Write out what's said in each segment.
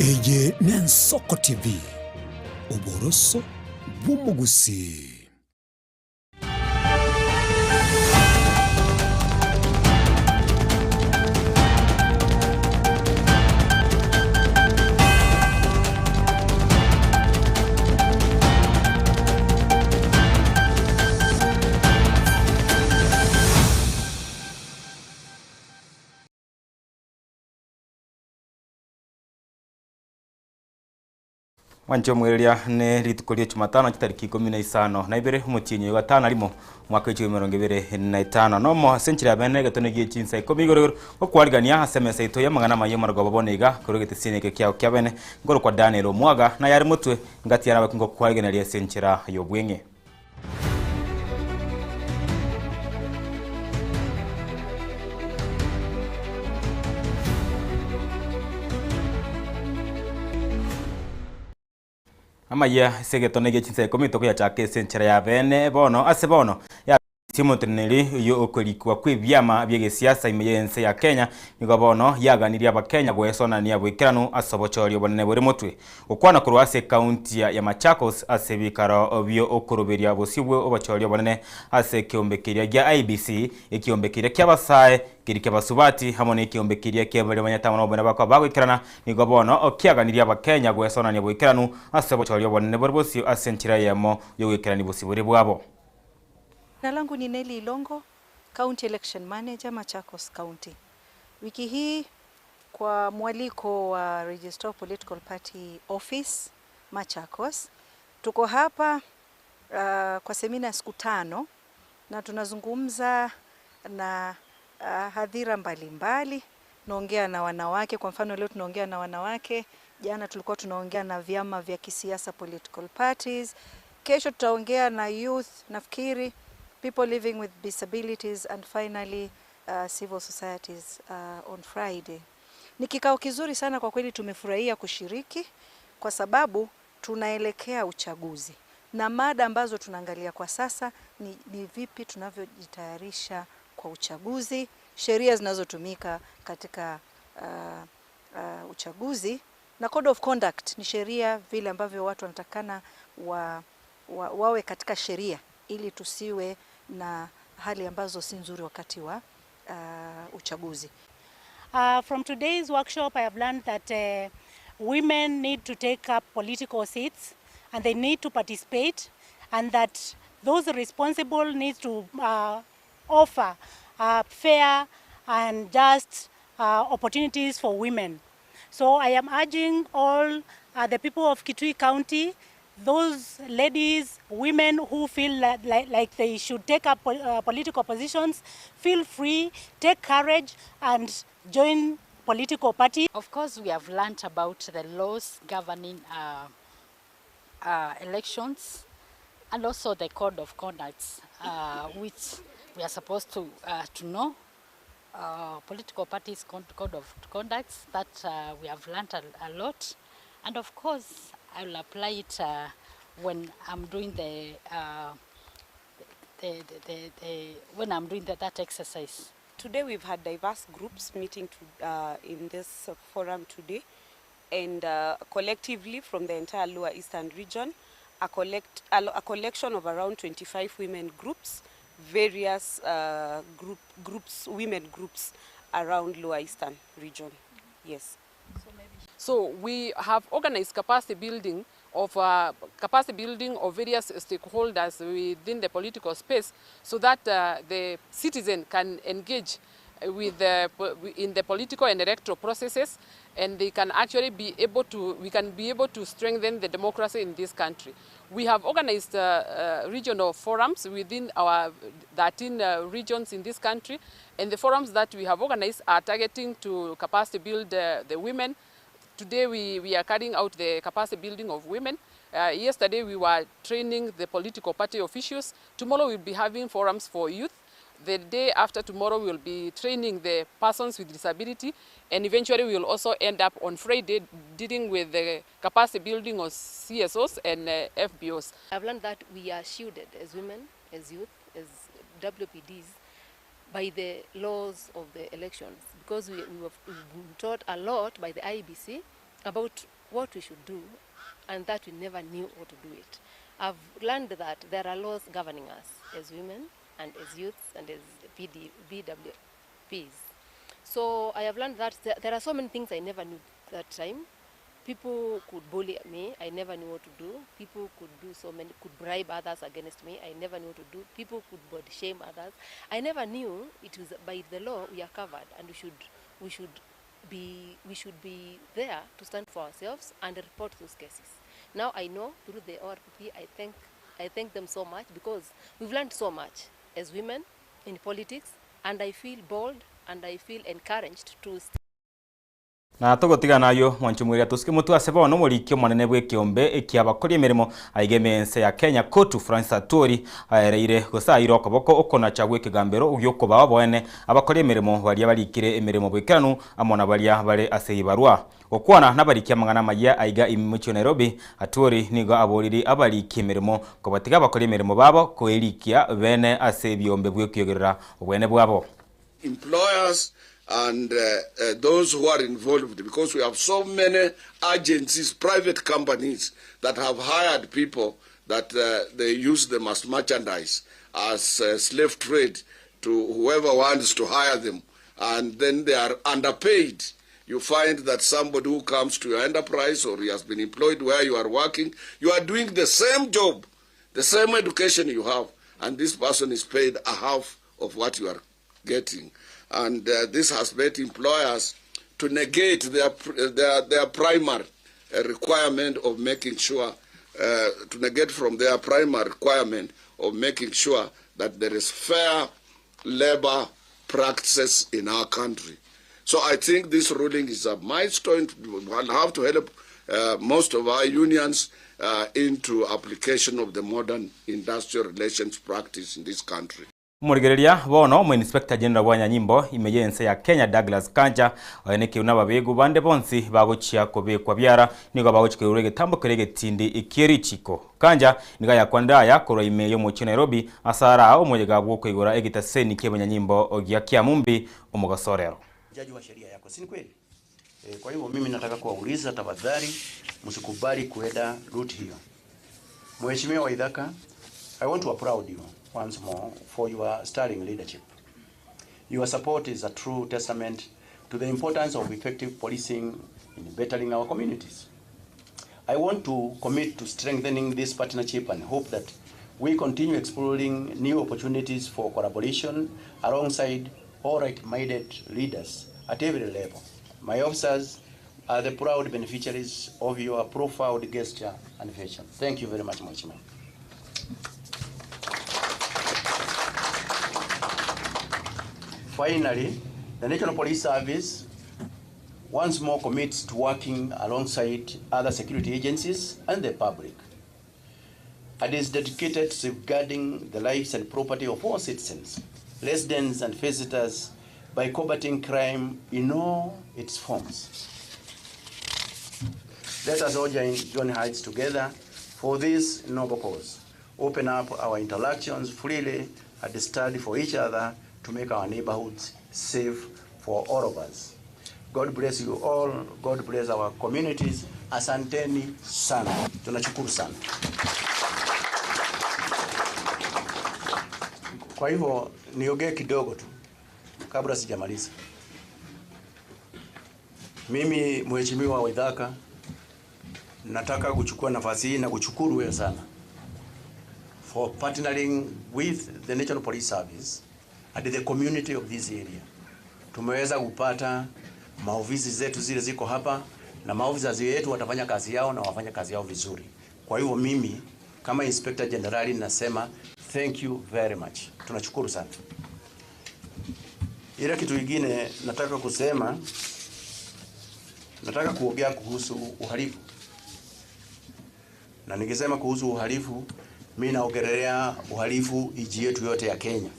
Eye n'Ensoko TV, oboroso bw'omogusii. Mwanche omwereria ne rituko ria Jumatano chitariki ikomi na isano na ibere omotienyi oyo gatano na rimo omwaka w'echigumi emerongo ebere na etano nomo ase enchera ya bene egetone gie chinsa ikomi igoro igoro gokwarigania ase emesa yaito y'amang'ana amaya omorogoba bono iga korwa egetesini eke kiao kia bene nkorokwa Daniel Omwaga naye are motwe ngati yane ngokwarigeneria ase enchera y'obweng'e. Amayia ase egetone gie chinsa ikomi tokoyachaka ase enchera ya beene bono ase bono ya Omoteneneri oyio okorikwa kw'ebiama bi'egesiasa ime y'ense ya Kenya nigo bono yaganirie abakenya goesonania boikeranu ase obochori obonene bore motwe. Gokwana korwa ase ekaunti ya Machakos ase ebikaro bi'okoroberia bosio bw'obochori obonene ase ekeombe keria gia IEBC, ekeombe keria ki'abasae, keria ki'abasubati amo nekeombe keria kia baria banyete amo nobonene bakoba bagoikerana nigo bono kiaganirie abakenya goesonania boikeranu ase obochori obonene bore bosio ase enchera eyemo y'ogoikerania bosibore bwabo. Jina langu ni Nelly Ilongo, County Election Manager, Machakos County. Wiki hii kwa mwaliko wa Registrar of Political Party Office Machakos, tuko hapa uh, kwa semina ya siku tano na tunazungumza na uh, hadhira mbalimbali. Tunaongea na wanawake, kwa mfano leo tunaongea na wanawake, jana tulikuwa tunaongea na vyama vya kisiasa political parties, kesho tutaongea na youth, nafikiri people living with disabilities and finally civil societies on Friday. Ni kikao kizuri sana kwa kweli, tumefurahia kushiriki kwa sababu tunaelekea uchaguzi na mada ambazo tunaangalia kwa sasa ni, ni vipi tunavyojitayarisha kwa uchaguzi, sheria zinazotumika katika uchaguzi na code of conduct ni sheria vile ambavyo watu wanatakana wa, wa, wawe katika sheria ili tusiwe na hali ambazo si nzuri wakati wa uchaguzi. From today's workshop, I have learned that women need to take up political seats and they need to participate, and that those responsible need to offer fair and just opportunities for women. So I am urging all the people of Kitui County, those ladies, women who feel like they should take up political positions, feel free, take courage and join political party. Of course, we have learned about the laws governing elections and also the code of conduct, which we are supposed to know. Political parties code of conduct that we have learned a lot, and of course I will apply it when I'm doing that exercise. Today we've had diverse groups meeting in this forum today, and collectively from the entire Lower Eastern region, a collection of around 25 women groups, various women groups around Lower Eastern region. Yes. So we have organized capacity building of various stakeholders within the political space, so that the citizen can engage in the political and electoral processes, and they can actually be able to, we can be able to strengthen the democracy in this country. We have organized regional forums within our 13 regions in this country, and the forums that we have organized are targeting to capacity build the women. Today we are carrying out the capacity building of women. Yesterday we were training the political party officials. Tomorrow we'll be having forums for youth. The day after tomorrow we will be training the persons with disability, and eventually we will also end up on Friday dealing with the capacity building of CSOs and FBOs. I've learned that we are shielded as women, as youth, as WPDs by the laws of the elections, because we've been taught a lot by the IEBC about what we should do and that we never knew how to do it. I've learned that there are laws governing us as women and as youths and as PD, BWPs. So I have learned that there are so many things I never knew that time. People could bully me. I never knew what to do. People could do so many, could bribe others against me. I never knew what to do. People could body shame others. I never knew it was by the law we are covered and we should, we should be, we should be there to stand for ourselves and report those cases. Now I know through the ORPP, I thank, I thank them so much because we've learned so much as women in politics and I feel bold and I feel encouraged to Na togotigana ayio, mwanche moiria tosike motwe ase bono omoriki omonene bw'ekeombe eki'abakori emeremo aiga ime ense ya Kenya Kotu Francis Atwoli aereire gose aeire okoboko okonacha gw'ekegambero gi'okobaa oboene abakori emeremo baria barikire emeremo boikeranu amo na baria bare ase ribarua. Gokwana nabariki amang'ana amayia aiga ime mochie o Nairobi, Atwoli nigo aboriri abariki emeremo kobatiga abakori emeremo babo koerikia bene ase ebiombe bw'ekiogerera obwene bwabo. Employers and those who are involved because we have so many agencies, private companies that have hired people that they use them as merchandise, as slave trade to whoever wants to hire them and then they are underpaid. You find that somebody who comes to your enterprise or he has been employed where you are working, you are doing the same job, the same education you have, and this person is paid a half of what you are getting. And uh, this has made employers to negate their, their, their primary uh, requirement of making sure, uh, to negate from their primary requirement of making sure that there is fair labor practices in our country. So I think this ruling is a milestone. We'll have to help uh, most of our unions uh, into application of the modern industrial relations practice in this country. Omorigereria bono Omoinspector General bw'Abanyanyimbo ime y'ense ya Kenya Douglas Kanja oye nekeru nababegu bande bonsi bagochia kobekwa biara nigo bagochia koirwa egetambo keria egetindi kie richiko. Kanja nigo ayakwanire aya korwa ime y'omochie o Nairobi ase araa omoyega bw'okoigora egetaseni ki'abanyanyimbo gia Kiamumbi omogaso orero. Jaji wa sheria yako, si ni kweli? E, kwa hivyo mimi nataka kuwauliza tafadhali, msikubali kuenda route hiyo. Mheshimiwa Waithaka, I want to applaud you once more for your sterling leadership. Your support is a true testament to the importance of effective policing in bettering our communities. I want to commit to strengthening this partnership and hope that we continue exploring new opportunities for collaboration alongside all right-minded leaders at every level. My officers are the proud beneficiaries of your profound gesture and vision. Thank you very much, Mheshimiwa. Finally, the National Police Service once more commits to working alongside other security agencies and the public and is dedicated to safeguarding the lives and property of all citizens, residents and visitors by combating crime in all its forms. Let us all join, join hearts together for this noble cause. Open up our interactions freely and study for each other to make our neighborhoods safe for all of us. God bless you all. God bless our communities. Asanteni sana. Tunashukuru sana. Kwa hivyo niongee kidogo tu kabla sijamaliza. Mimi Mheshimiwa Waithaka, nataka kuchukua nafasi hii na kushukuru wewe sana for partnering with the National Police Service and the community of this area. Tumeweza kupata maofisi zetu zile ziko hapa na maofisa wetu watafanya kazi yao na wafanya kazi yao vizuri. Kwa hivyo mimi kama Inspector General nasema thank you very much. Tunashukuru sana. Ila kitu kingine nataka kusema, nataka kuongea kuhusu uhalifu, na nikisema kuhusu uhalifu, mi naongelea uhalifu nchi yetu yote ya Kenya.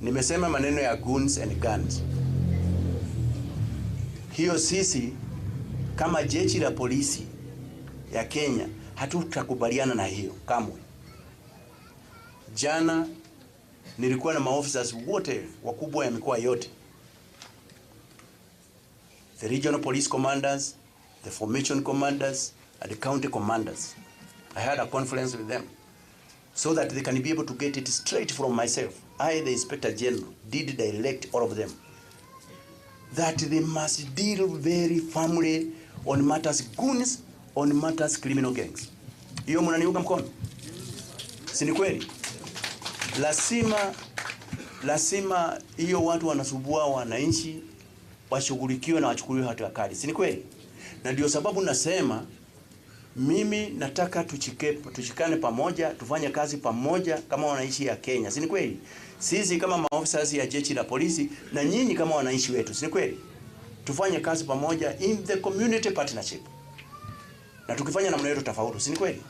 Nimesema maneno ya goons and guns. Hiyo sisi kama jeshi la polisi ya Kenya hatutakubaliana na hiyo kamwe. Jana nilikuwa na maofisa wote wakubwa ya mikoa yote. the regional police commanders, the formation commanders and the county commanders. I had a conference with them so that they can be able to get it straight from myself. I, the Inspector General, did direct all of them that they must deal very firmly on matters goons, on matters criminal gangs. Hiyo mnaniunga mkono? Si ni kweli? Lazima lazima hiyo watu wanasubua wananchi washughulikiwe na wachukuliwe hatua kali, si ni kweli? Na ndio sababu nasema mimi nataka tuchike, tushikane pamoja, tufanye kazi pamoja kama wananchi ya Kenya, si ni kweli? Sisi kama maofisa ya jeshi la polisi na nyinyi kama wananchi wetu, si ni kweli? Tufanye kazi pamoja in the community partnership, na tukifanya namna hiyo tutafaulu, si ni kweli?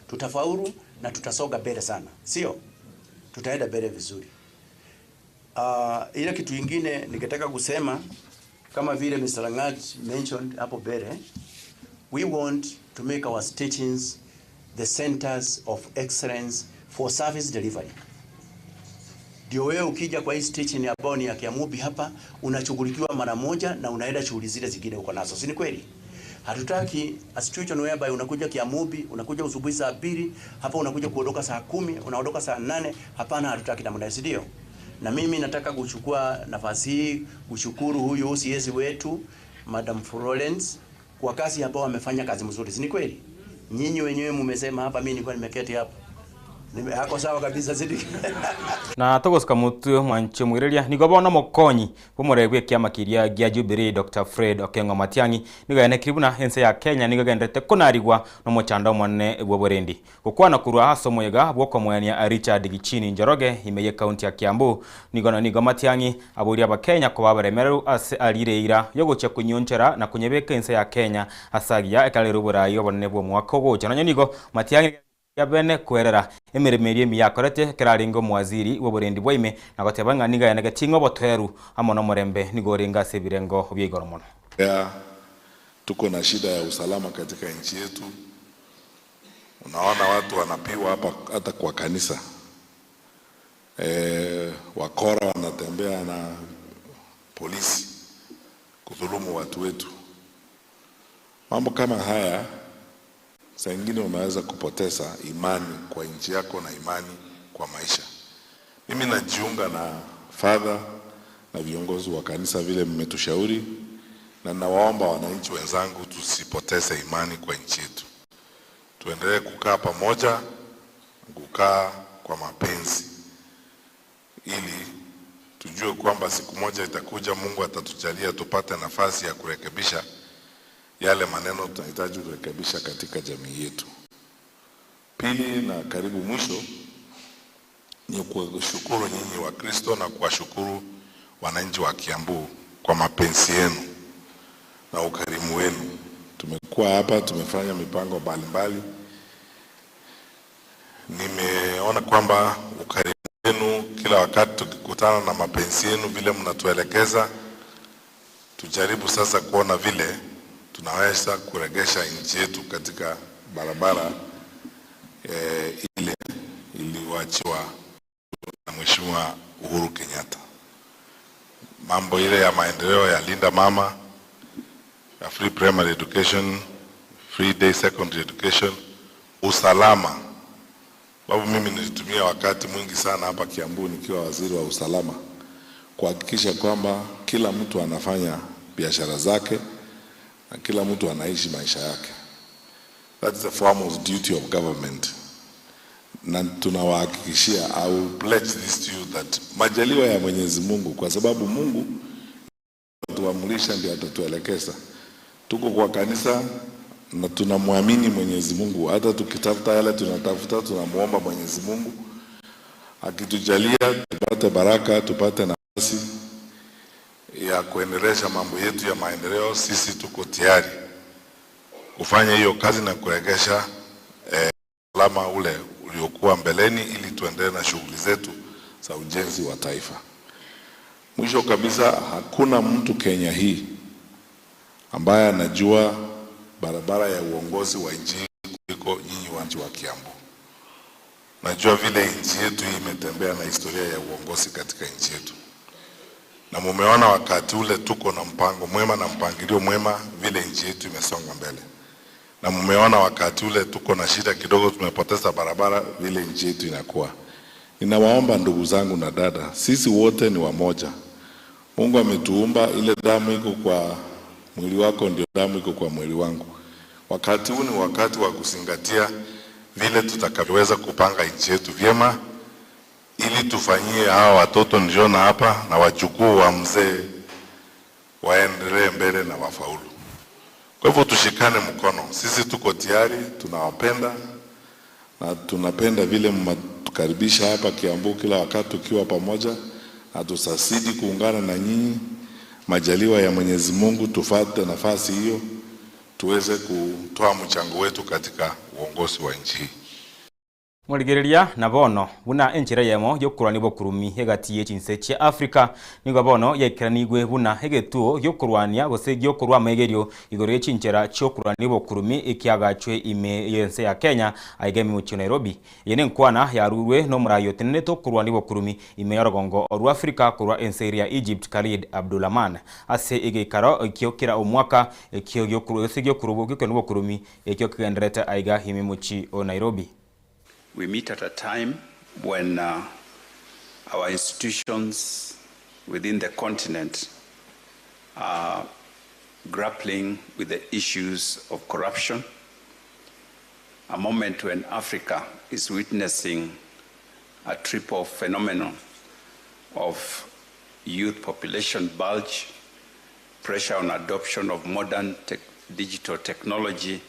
Tutafaulu na tutasonga mbele sana, sio? Tutaenda mbele vizuri. Ile kitu ingine ningetaka kusema kama vile Mr. Langat mentioned hapo mbele, we want to make our stations the centers of excellence for service delivery. Ndio wewe ukija kwa hii station ambayo ni ya Kiamubi hapa unashughulikiwa mara moja na unaenda shughuli zile zingine uko nazo, si ni kweli? Hatutaki a situation whereby unakuja Kiamubi, unakuja usubuhi saa mbili, hapa unakuja kuondoka saa kumi, unaondoka saa nane. Hapana, hatutaki namna hiyo, si ndio? Na mimi nataka kuchukua nafasi hii kushukuru huyu OCS wetu Madam Florence kwa kazi ambayo amefanya, kazi mzuri, si ni kweli? Nyinyi wenyewe mmesema hapa, mimi nilikuwa nimeketi hapa. Nime, hako sawa kabisa, si ndio? Na togosika motwe mwanche mwireria nigo bono mokonyi bomorebe ekiama kiria gia Jubilee Dr. Fred Okengo Matiang'i nigo yaenekiri buna ense ya Kenya nigo egenderete konarigwa nomochando omonene bw'oborendi gokwana korwa ase omoyega bw'okomoenia Richard Gichini Njoroge ime ye county ya Kiambu nigo na nigo Matiang'i aboria abakenya koba abaremereru ase arire eira yogochia konyionchera na konyebeka ense ya Kenya ase agiya ekarere oborai obonene bw'omwaka ogocha nonye nigo Matiang'i Yabene kwerera emeremo eria emiya akorete ekero arenge omowaziri bw'oborendi bwa ime, na goteba ng'a nigo aenegetie ng'a obotoeru amo nomorembe nigo orenge ase ebirengo bia igoro mono. Ya tuko na shida ya usalama katika nchi yetu. Unaona watu wanapigwa hapa hata kwa kanisa. E, wakora wanatembea na polisi kudhulumu watu wetu. Mambo kama haya saa ingine unaweza kupoteza imani kwa nchi yako na imani kwa maisha. Mimi najiunga na father na viongozi wa kanisa vile mmetushauri, na nawaomba wananchi wenzangu tusipoteze imani kwa nchi yetu, tuendelee kukaa pamoja, kukaa kwa mapenzi, ili tujue kwamba siku moja itakuja, Mungu atatujalia tupate nafasi ya kurekebisha yale maneno tunahitaji kurekebisha katika jamii yetu. Pili na karibu mwisho ni kuwashukuru nyinyi wa Kristo na kuwashukuru wananchi wa Kiambu kwa mapenzi yenu na ukarimu wenu. Tumekuwa hapa, tumefanya mipango mbalimbali. Nimeona kwamba ukarimu wenu kila wakati tukikutana na mapenzi yenu vile mnatuelekeza, tujaribu sasa kuona vile tunaweza kuregesha nchi yetu katika barabara ile iliyoachiwa na Mheshimiwa Uhuru Kenyatta. Mambo ile ya maendeleo ya Linda Mama, ya free primary education, free day secondary education, usalama. Sababu mimi nilitumia wakati mwingi sana hapa Kiambu nikiwa waziri wa usalama kuhakikisha kwamba kila mtu anafanya biashara zake na kila mtu anaishi maisha yake. That's the foremost duty of government. Na tunawahakikishia, I will pledge this to you that majaliwa ya Mwenyezi Mungu, kwa sababu Mungu tuamrisha ndio atatuelekeza. Tuko kwa kanisa na tunamwamini Mwenyezi Mungu, hata tukitafuta yale tunatafuta, tunamuomba Mwenyezi Mungu akitujalia tupate baraka, tupate nafasi ya kuendelesha mambo yetu ya maendeleo. Sisi tuko tayari kufanya hiyo kazi na kuregesha usalama ule uliokuwa mbeleni, ili tuendelee na shughuli zetu za ujenzi wa taifa. Mwisho kabisa, hakuna mtu Kenya hii ambaye anajua barabara ya uongozi wa nchi hii kuliko nyinyi wananchi wa Kiambu. Najua vile nchi yetu hii imetembea na historia ya uongozi katika nchi yetu. Na mumeona wakati ule tuko na mpango mwema na mpangilio mwema vile nchi yetu imesonga mbele. Na mumeona wakati ule tuko na shida kidogo, tumepoteza barabara, vile nchi yetu inakuwa. Ninawaomba ndugu zangu na dada, sisi wote ni wamoja. Mungu ametuumba, ile damu iko kwa mwili wako ndio damu iko kwa mwili wangu. Wakati huu ni wakati wa kuzingatia vile tutakavyoweza kupanga nchi yetu vyema, ili tufanyie hawa watoto niliona hapa na wajukuu wa mzee waendelee mbele na wafaulu. Kwa hivyo tushikane mkono, sisi tuko tayari, tunawapenda na tunapenda vile mnatukaribisha hapa Kiambu kila wakati tukiwa pamoja, na tutazidi kuungana na nyinyi. Majaliwa ya Mwenyezi Mungu, tufate nafasi hiyo tuweze kutoa mchango wetu katika uongozi wa nchi hii. Morigereria na bono buna enchera eyemo y'okorwania obokurumi egati ye chinse chia Africa nigo bono yaikeranigwe buna egetuo gi'okorwania gose gi'okorwa amaigerio igoro ye chinchera chi'okorwania obokurumi ekiagachwe ime y'ense ya Kenya aiga emiochie Nairobi. Eye nenkwana yarurwe nomorai otenenete okorwania obokurumi ime y'orogongo rwa Africa korwa ense eria ya Egypt Khalid Abdulrahman ase egeikaro ekio kera omwaka ekio gose gi'okorwa obokurumi ekio kegendererete aiga ime emochie o Nairobi. We meet at a time when uh, our institutions within the continent are grappling with the issues of corruption, a moment when Africa is witnessing a triple phenomenon of youth population bulge, pressure on adoption of modern te digital technology,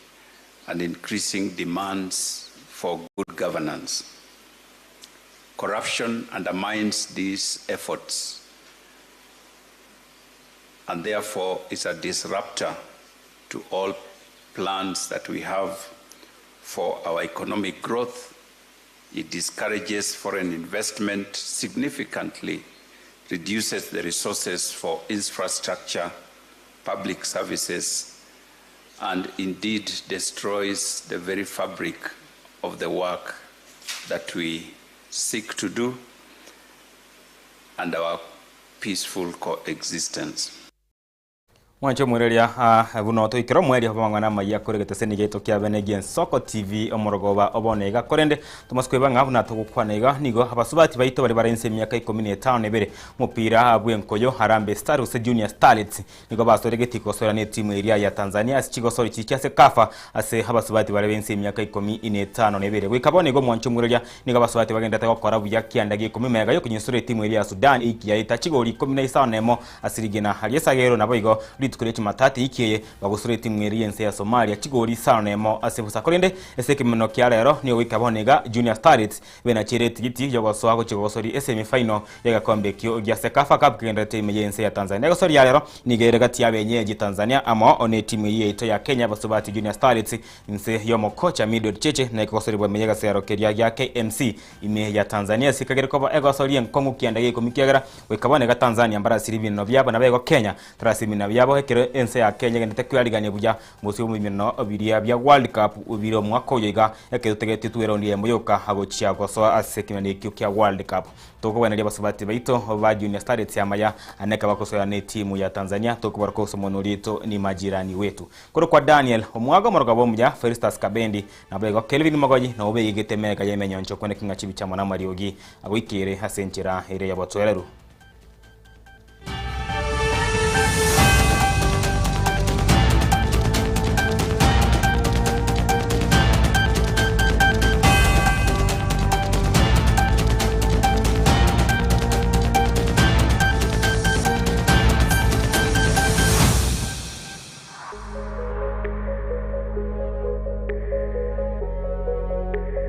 and increasing demands for good governance. Corruption undermines these efforts and therefore is a disruptor to all plans that we have for our economic growth. It discourages foreign investment significantly, reduces the resources for infrastructure, public services, and indeed destroys the very fabric of the work that we seek to do and our peaceful coexistence. Mwanche omwereria ah, buna toikera omweria bw'amang'ana amaya kore egeteseni giaito kia bene gi'Ensoko TV omorogoba o bono iga. Korende tomase koiba ng'a buna togokwana iga nigo abasubati baito baria bare inse emiaka ikomi na etano na ebere omopira bw'enkoyo Harambee Stars gose Junior Starlets Nigo basoregetie gosoera netimu eria ya Tanzania ase chigosori chiria chia Cecafa ase abasubati baria b'ense y'emiaka ikomi na etano na ebere. Goika bono igo omwancho omwereria nigo abasubati bagenderete gokora buya kianda gia ikomi magega y'okonyesura etimu eria ya Sudan eiki yaeta chigori ikomi na isano na emo ase rigena ri'esagero naboigo rituko ria Jumatatu eiki eye bagosura etimu eria y'ense ya Somalia chigori isano na emo ase bosa. Korende ase ekemeneno kia rero nigo goika bono iga Junior Starlets Benachere etigiti y'ogosoa gochia gogosoria esemi final y'egekombe ekio gia Cecafa Cup kegendererete ime y'ense ya Tanzania. Egosori ya rero nigo ere gati y'abenyeji Tanzania amo n'etimu eyio yaito ya Kenya Abasubati Junior Starlets inse y'omokocha Mildred Cheche na ekogosorigwa ime y'egesero keria gia KMC ime ya Tanzania ase ekagere koba egosori enkong'u kianda gia ikomi kiagera goika bono iga Tanzania mbarasiri ebineno biabo nabo igo Kenya tarasiri ebineno biabo ekero ense ya Kenya egendererete kwearigania buya Bosio bw'ebimeneno biria bia World Cup bire omwaka oyo iga, ekero totegetie twe raundi eyemo yoka gochia gosoa ase ekemeneno ekio kia World Cup. Tokobweneria abasubati baito ba Junior Starlets amaya ane ekero bagosoera ne etimu ya Tanzania tokobaroka osomonwa riaito ni majirani wetu. Korwa kwa Daniel Omwaga omorokaba omuya, Felistus Kabendi naboigo Kelvin Mogoyi nabo beigete emega y'emenyoncho kweneki ng'a chibichamo na amariogi agoikeire ase enchera ere y'obotoereru.